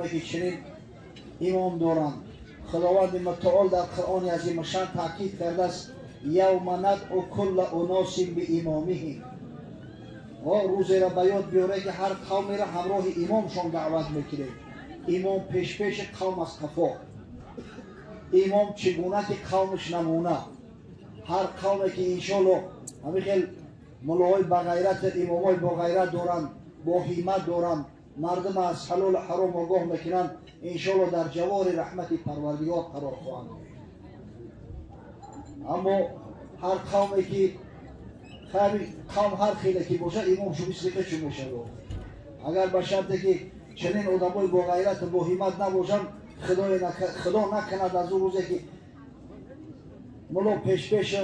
Касоне ки чунин имом доранд, Худованди мутаол дар Қуръони азимушшан таъкид кардааст: یوم ندعو کل اناس بامامهم. Рӯзеро ба ёд биёре, ки ҳар қавмеро ҳамроҳи имомшон даъват мекунем. Имом пешпеши қавм, аз қафо имом, чӣ гуна ки қавмаш намуна. Ҳар қавме ки, иншоалло, ҳамин хел муллоҳои бағайрат, имомҳои боғайрат доранд, бо ҳиммат доранд, мардум аз ҳалолу ҳаром огоҳ мекунанд, иншоалло, дар ҷавори раҳмати Парвардигор қарор хоҳанд. Аммо ҳар қавме ки, қавм ҳар хеле ки бошад, имомшу мисли қичу мешавад. Агар ба шарте ки чунин одамои боғайрату бо ҳиммат набошанд, Худо накунад, аз ӯ рӯзе ки мулло пешпешу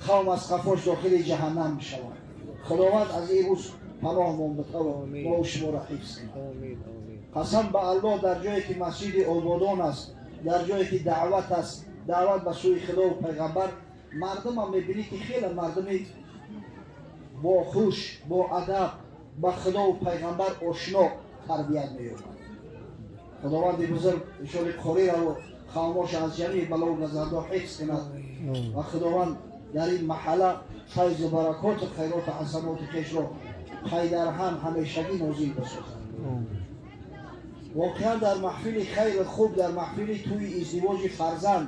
қавм аз қафош дохили ҷаҳаннам мешаванд. Худованд аз ин рӯз паноҳмон битава, мо шуморо ҳифз кунад. Қасам ба Аллоҳ, дар ҷое ки масҷиди ободон аст, дар ҷое ки даъват аст, даъват ба сӯи Худову пайғамбар, мардумам мебинӣ, ки хеле мардуми бохуш, боадаб, ба Худову пайғамбар ошно тарбият меёбад. Худованди бузург ишори қорираву қавмоша аз ҷамии балову газандо ҳифз кунад ва Худованд дар ин маҳалла файзу баракоту хайроту ҳасаноти хешро пайдарҳам ҳамешагӣ нозил бисозад. Воқеан, дар маҳфили хайри хуб, дар маҳфили тӯи издивоҷи фарзанд,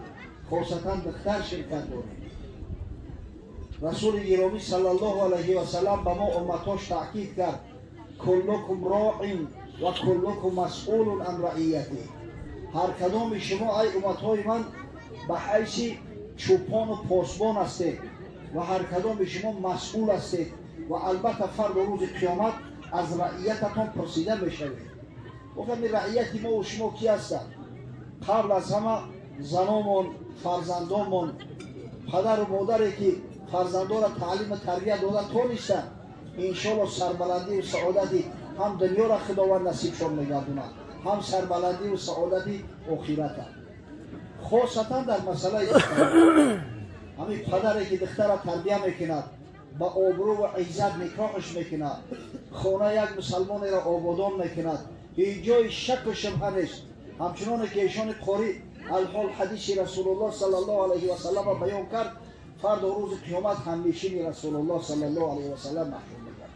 хосатан духтар, ширкат дорем. Расули гиромӣ саллаллоҳу алайҳи васалам ба мо, умматош, таъкид кард: كلكم راع وكلكم مسئول عن رعيته. Ҳар кадоми шумо, ай умматҳои ман, ба ҳайси чӯпону посбон ҳастед ва ҳар кадоми шумо масъул ҳастед ва албатта фардо, рӯзи қиёмат, аз раиятатон пурсида мешавед. Гуфтам, раияти мо шумо ки ҳастанд? Қабл аз ҳама заномон, фарзандонмон. Падару модаре ки фарзандонро таълиму тарбия дода тонистанд, иншоалло, сарбаландию саодати ҳам дунёро Худованд насибшон мегардонад, ҳам сарбаландию саодати охирата. Хосатан дар масъалаи ҳамин, падаре ки духтара тарбия мекунад, ба обрӯ ва иззат никоҳаш мекунад, хона як мусалмонеро ободон мекунад, ҳеҷ ҷои шаку шубҳа нест. Ҳамчуноне ки эшони қорӣ алҳол ҳадиси Расулуллоҳ саллаллоҳу алайҳи васаллама баён кард, фардо, рӯзи қиёмат, ҳамнишини Расулуллоҳ саллаллоҳу алайҳи васаллам маҳрум мегардад.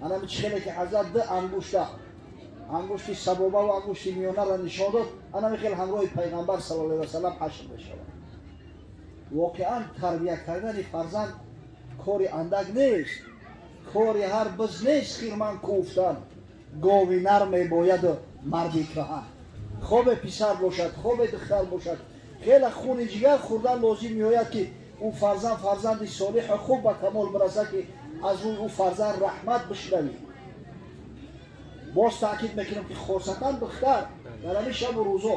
Анами чӣ хеле ки ҳазрат ду ангушта, ангушти сабоба ва ангушти миёнаро нишон дод, анами хел ҳамроҳи пайғамбар саллаллоҳу алайҳи васаллам ҳашр мешавад. Воқеан, тарбия кардани фарзанд кори андак нест. Кори ҳар биз нест хирман кӯфтан, гови нар мебояду марди каҳан. Хобе писар бошад, хобе духтар бошад, хеле хуни ҷигар хӯрдан лозим меояд, ки ӯ фарзанд фарзанди солиҳу хуб ба камол бирасад, ки аз рӯи ӯ фарзанд раҳмат бишнавӣ. Боз таъкид мекунам, ки хосатан духтар дар ҳамин шабу рӯзо.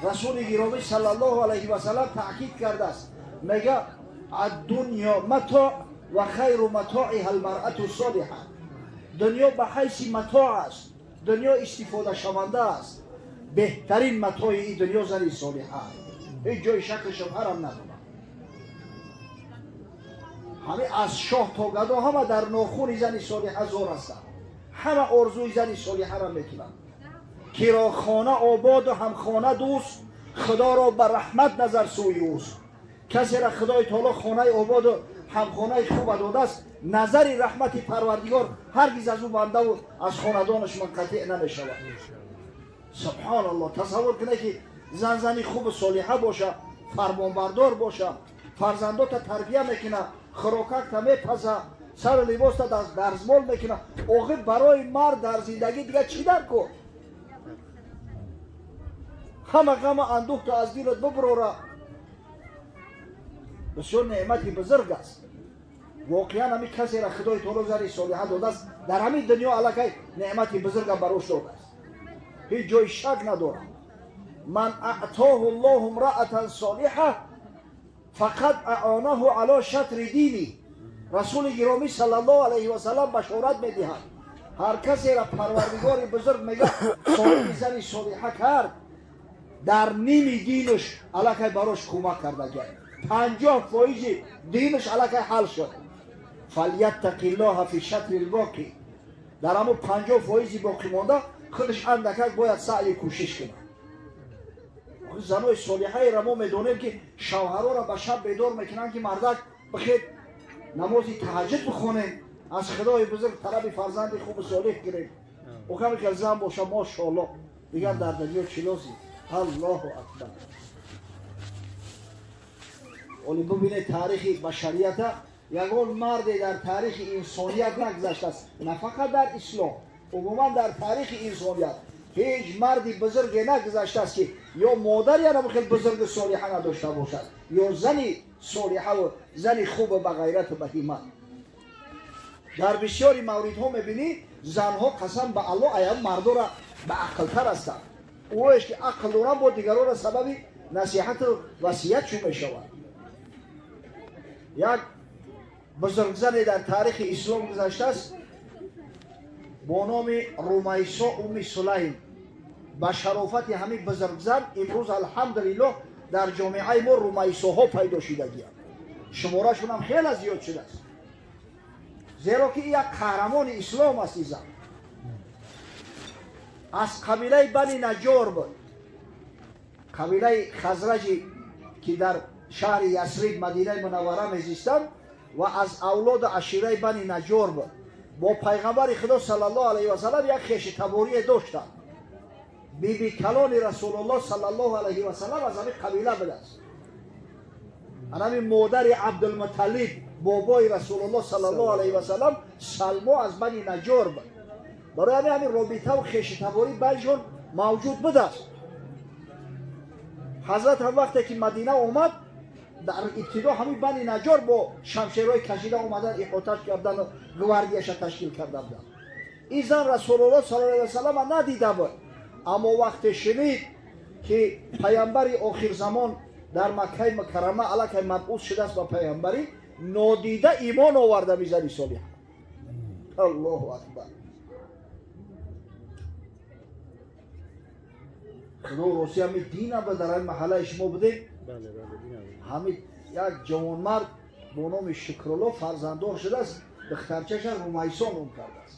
Расули гиромӣ саллаллоҳу алайҳи васалам таъкид кардааст, мега: الدنيا متاع وخير متاعها المرأة الصالحة. Дунё ба ҳайси матоъ аст, дунё истифодашаванда аст, беҳтарин матои ин дунё зани солиҳа. Ҳеҷ ҷои шаку шубҳарам надорад. Ҳамин аз шоҳ то гадо ҳама дар нохуни зани солиҳа зор ҳастанд, ҳама орзуи зани солиҳаро мекунанд. Киро хона ободу ҳамхона дӯст, Худоро ба раҳмат назар сӯи ӯст. Касеро Худои таоло хонаи ободу ҳамхонаи хуба додааст, назари раҳмати Парвардигор ҳаргиз аз ӯ бандаву аз хонадонаш мунқатиъ намешавад. Субҳоналлоҳ, тасаввур кунед, ки зан зани хубу солиҳа боша, фармонбардор боша, фарзандота тарбия мекуна, хӯрокакта мепаза, сару либоста дарзмол мекуна. Охир, барои мард дар зиндагӣ дига чӣ дар кор? Ҳама ғама андӯҳто аз дилат бибурора. Бисёр неъмати бузург аст. Воқеан, ҳамин касеро Худои таоло зани солиҳа додааст, дар ҳамин дунё аллакай неъмати бузурга барош додааст, ҳеҷ ҷои шак надорад. من أعطاه الله امرأة صالحة فقد أعانه على شطر دينه. Расули гиромӣ саллаллоҳу алайҳи васалам башорат медиҳад: ҳар касеро Парвардигори бузург, мега, соҳиби зани солиҳа кард, дар ними динаш аллакай барош кӯмак кардагиай, 50 фоизи динаш аллакай ҳал шуд. فليتق الله في الشطر الباقي. Дар ҳамон 50 фоизи боқӣ монда. Худаш андакак бояд саъю кӯшиш кунад. Занои солиҳаеро мо медонем, ки шавҳарора ба шаб бедор мекунанд, ки мардак бихед, намози таҳаҷҷуд бихонем, аз худои бузург талаби фарзанди хубу солиҳ кунем. Окаме ки зан боша, мошоалло, дигар дар дунё чӣ лозим? Аллоҳу акбар. Оли бубинед таърихи башарията, ягон марде дар таърихи инсоният нагузаштааст, на фақат дар ислом, умуман дар таърихи инсоният ҳеҷ марди бузурге нагузаштааст, ки ё модари янам хел бузурги солиҳа надошта бошад, ё зани солиҳаву зани хубу ба ғайрату ба ҳиммат. Дар бисёри мавридҳо мебинӣ, занҳо, қасам ба Аллоҳ, ая мардора ба ақлтар ҳастанд. Ӯеш ки ақл доранд, бо дигарора сабаби насиҳату васият чун мешавад. Як бузургзане дар таърихи ислом гузаштааст бо номи Румайсо Умми Сулайм. Ба шарофати ҳамин бузургзан имрӯз, алҳамдулиллоҳ, дар ҷомеаи мо румайсоҳо пайдо шидагианд, шуморашонам хеле зиёд шудааст, зеро ки як қаҳрамони ислом аст. И зан аз қабилаи Бани Наҷор буд, қабилаи Хазраҷи, ки дар шаҳри Ясриб, Мадинаи Мунаввара мезистанд, ва аз авлоду ашираи Бани Наҷор буд. Бо пайғамбари Худо саллаллоҳу алайҳи васалам як хеши таборие доштанд. Биби калони Расулуллоҳ саллаллоҳу алайҳи васалам аз ҳамин қабила будааст. Анами модари Абдулмуталлиб, бобои Расулуллоҳ саллаллоҳу алайҳи васалам, Салмо аз Бани Наҷор буд. Барои ҳамин робитаву хешитаборӣ байншон мавҷуд будааст. Ҳазрат ҳам вақте ки Мадина омад, дар ибтидо ҳамин Бани Наҷор бо шамшерҳои кашида омадан, иҳоташ кардану гвардияша ташкил карда буданд. Ин зан Расулуллоҳ саллаллоҳу алайҳи васаллама надида буд, аммо вақте шунид, ки паямбари охирзамон дар Маккаи Мукаррама аллакай мабъус шудааст ба паямбарӣ, нодида имон оварда мизани солиҳа. Аллоҳу акбар! Худо рости, ҳами дина ба дар ҳами маҳаллаи шумо будем, ҳами як ҷавонмард бо номи Шукрулло фарзанддор шудааст, духтарчаша Румайсо ном кардааст.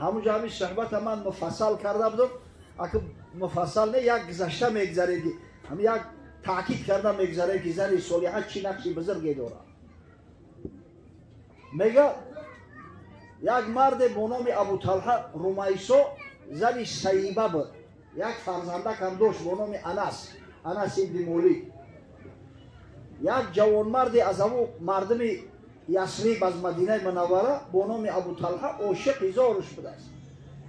Ҳамунҷо ҳамин суҳбата ман муфассал карда будам. Аки муфассал не, як гузашта мегузарем, ки ҳами як таъкид карда мегузарем, ки зани солиҳа чӣ нақши бузурге дорад. Мега, як марде бо номи Абуталҳа, Румайсо зани Саиба буд, як фарзандакам дошт бо номи Анас, Анас ибни Молик. Як ҷавонмарде аз ҳамун мардуми Ясриб, аз Мадинаи Мунаввара, бо номи Абуталҳа ошиқи зоруш будааст.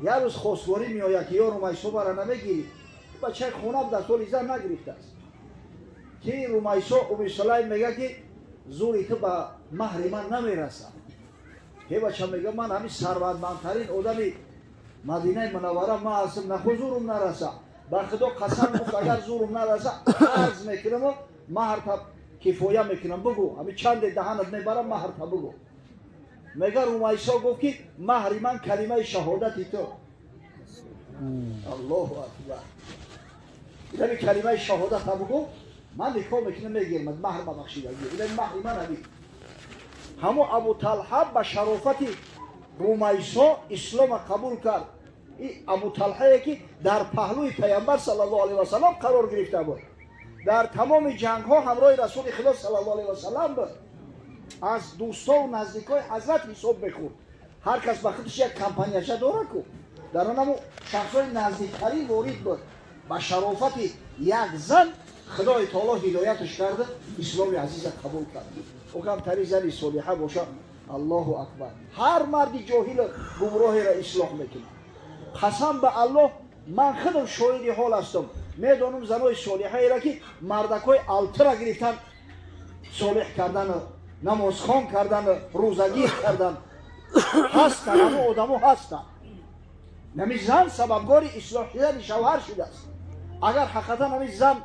Як рӯз хостгорӣ меояд, ки ё Румайсо бара намегирӣ? Бачаи хона будааст, ҳоли зан нагирифтааст. Ки Румайсо Уми Сулайм мега, ки зури ту ба маҳри ман намерасад. Ҳе бача, мега, ман ҳамин сарватмандтарин одами Мадинаи Мунаввара ман ҳастам, нахо зурум нараса? Ба Худо қасам, гуфт, агар зурум нараса, арз мекунаму маҳрта кифоя мекунам, бугӯ, ҳамин чанде даҳанат мебарам, маҳрта бугӯ. Мега, Румайсо гуфт, ки маҳри ман калимаи шаҳодати ту. Аллоҳу акбар! Инами калимаи шаҳодата бугӯ, ман никоҳ мекунам, мегирам, маҳр ба бахшидагӣ, инами маҳри ман ҳамин. Ҳамо Абуталҳа ба шарофати Румайсо ислома қабул кард. И Абуталҳае, ки дар паҳлӯи паямбар саллаллоҳу алайҳи васаллам қарор гирифта буд, дар тамоми ҷангҳо ҳамроҳи Расули Худо саллаллоҳу алайҳи васаллам буд, аз дӯстову наздикои ҳазрат ҳисоб мехӯрд. Ҳар кас ба худаш як компанияча дорад ку, дар онамо шахсҳои наздиктарин ворид буд. Ба шарофати як зан Худои таоло ҳидояташ карда, исломи азиза қабул кард. Ӯ камтари зани солиҳа боша, аллоҳу акбар, ҳар марди ҷоҳилу гумроҳеро ислоҳ мекунад. Қасам ба Аллоҳ, ман худам шоҳиди ҳол ҳастам, медонам занои солиҳаеро, ки мардакҳои алтира гирифтан, солиҳ кардану намозхон кардану рӯзагир кардан ҳастанд. Ҳамо одамо ҳастанд. Нами зан сабабгори ислоҳ шудани шавҳар шудааст. Агар ҳақиқатан ҳамин зан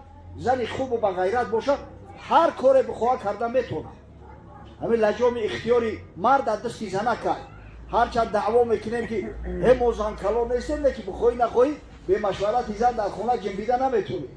зани хубу ба ғайрат бошад, ҳар коре бихоҳад карда метавонад. Ҳамин лаҷоми ихтиёри мард аз дасти зана кард. Ҳарчанд даъво мекунем, ки ҳе, мо занкалон нестем, не ки бихоҳӣ нахоҳӣ, бемашварати зан дар хона ҷимбида наметавонӣ.